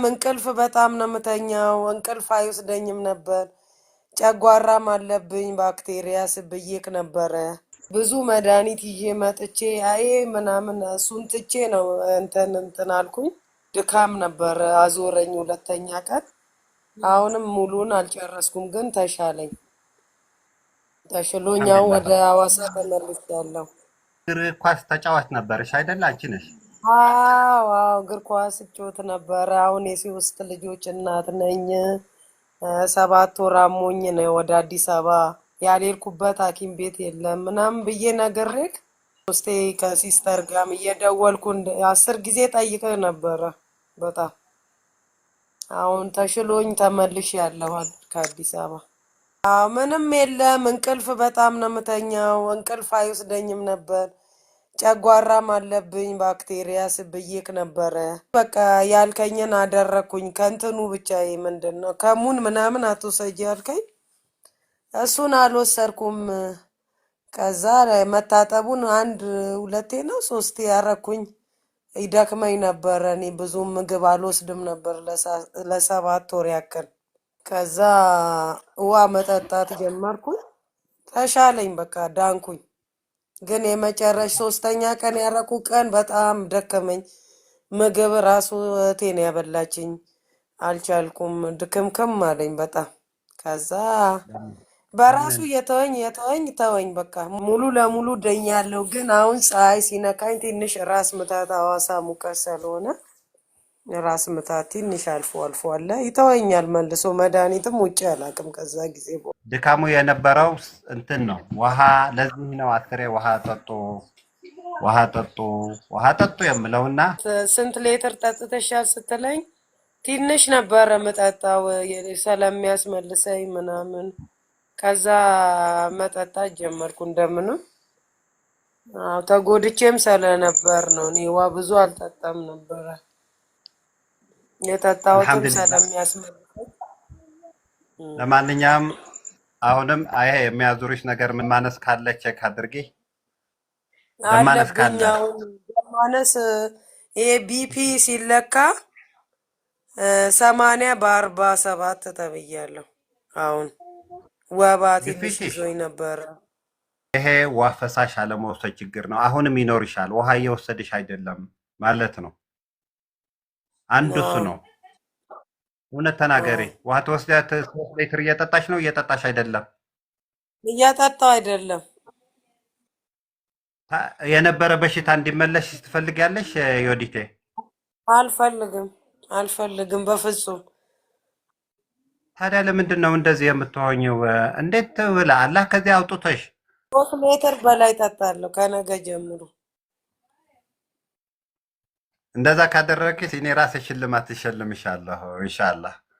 እንቅልፍ በጣም ነው የምተኛው። እንቅልፍ አይወስደኝም ነበር። ጨጓራም አለብኝ ባክቴሪያ ስብዬክ ነበረ። ብዙ መድኃኒት ይዤ መጥቼ አይ ምናምን እሱን ትቼ ነው እንትን እንትን አልኩኝ። ድካም ነበረ አዞረኝ ሁለተኛ ቀን። አሁንም ሙሉን አልጨረስኩም፣ ግን ተሻለኝ። ተሽሎኝ አሁን አልሐምዱሊላህ። ወደ ሐዋሳ ተመልሻለሁ። እግር ኳስ ተጫዋች ነበርሽ አይደለ? አንቺ ነሽ። አዎ አዎ፣ እግር ኳስ እጫወት ነበረ። አሁን የሶስት ልጆች እናት ነኝ። 7 ወር አሞኝ ነው ወደ አዲስ አበባ ያልሄድኩበት ሐኪም ቤት የለም ምናምን ብዬ ነግሬክ ሶስቴ ከ sister ጋርም እየደወልኩ 10 ጊዜ ጠይቀህ ነበረ። በጣም አሁን ተሽሎኝ ተመልሼ ያለሁ ከአዲስ አበባ። አዎ ምንም የለም። እንቅልፍ በጣም ነው የምተኛው። እንቅልፍ አይወስደኝም ነበር። ጨጓራም አለብኝ ባክቴሪያ ስብዬክ ነበረ። በቃ ያልከኝን አደረግኩኝ። ከእንትኑ ብቻ ይሄ ምንድን ነው ከሙን ምናምን አትውሰጂ ያልከኝ እሱን አልወሰድኩም። ከዛ መታጠቡን አንድ ሁለቴ ነው ሶስቴ ያረኩኝ። ይደክመኝ ነበረ። እኔ ብዙ ምግብ አልወስድም ነበር ለ7 ወር ያክል። ከዛ ውሃ መጠጣት ጀመርኩኝ። ተሻለኝ፣ በቃ ዳንኩኝ። ግን የመጨረሻ ሶስተኛ ቀን ያረኩ ቀን በጣም ደከመኝ። ምግብ ራሱ እህቴ ነው ያበላችኝ። አልቻልኩም፣ ድክምክም አለኝ በጣም። ከዛ በራሱ ለምን እየተወኝ እየተወኝ ተወኝ። በቃ ሙሉ ለሙሉ ደኛለሁ። ግን አሁን ፀሐይ ሲነካኝ ትንሽ ራስ ምታት፣ ሐዋሳ ሙቀት ስለሆነ ራስ ምታት ትንሽ አልፎ አልፎ አለ። ይተወኛል መልሶ። መድኃኒትም ውጭ አላውቅም ከዛ ጊዜ በኋላ። ድካሙ የነበረው እንትን ነው ውሃ። ለዚህ ነው አስሬ ውሃ ጠጡ፣ ውሃ ጠጡ፣ ውሃ ጠጡ የምለውና ስንት ሌትር ጠጥተሻል ስትለኝ ትንሽ ነበረ ምጠጣው ስለሚያስመልሰኝ ምናምን። ከዛ መጠጣት ጀመርኩ እንደምንም። አዎ ተጎድቼም ስለነበር ነው። እኔ ውሃ ብዙ አልጠጣም ነበረ የጠጣሁትም አልሐምዱሊላህ። ስለሚያስመልሰኝ። ለማንኛውም አሁንም ይሄ የሚያዙርሽ ነገር ማነስ ካለ check አድርጊ። ደም ማነስ አለብኝ ካለ አሁን ደም ማነስ። ይሄ BP ሲለካ 80/47 ተብያለሁ። አሁን ወባ ትንሽ ግፊትሽ ይዞኝ ነበረ። ይሄ ውሃ ፈሳሽ አለመውሰድ ችግር ነው። አሁንም ይኖርሻል። ውሃ እየወሰድሽ አይደለም ማለት ነው። አንዱ እሱ ነው። እውነት ተናገሪ። ውሃ ትወስጃ 3 ሊትር እየጠጣሽ ነው? እየጠጣሽ አይደለም? እያጠጣው አይደለም። የነበረ በሽታ እንዲመለስ ትፈልጊያለሽ ዮዲቴ? አልፈልግም፣ አልፈልግም በፍጹም። ታዲያ ለምንድን ነው እንደዚህ የምትሆኝው? እንዴት ብላ አላህ ከዚያ አውጥቶሽ 3 ሌትር በላይ ጠጣለሁ ከነገ ጀምሮ። እንደዛ ካደረግሽ እኔ ራሴ ሽልማት እሸልምሻለሁ ኢንሻአላህ።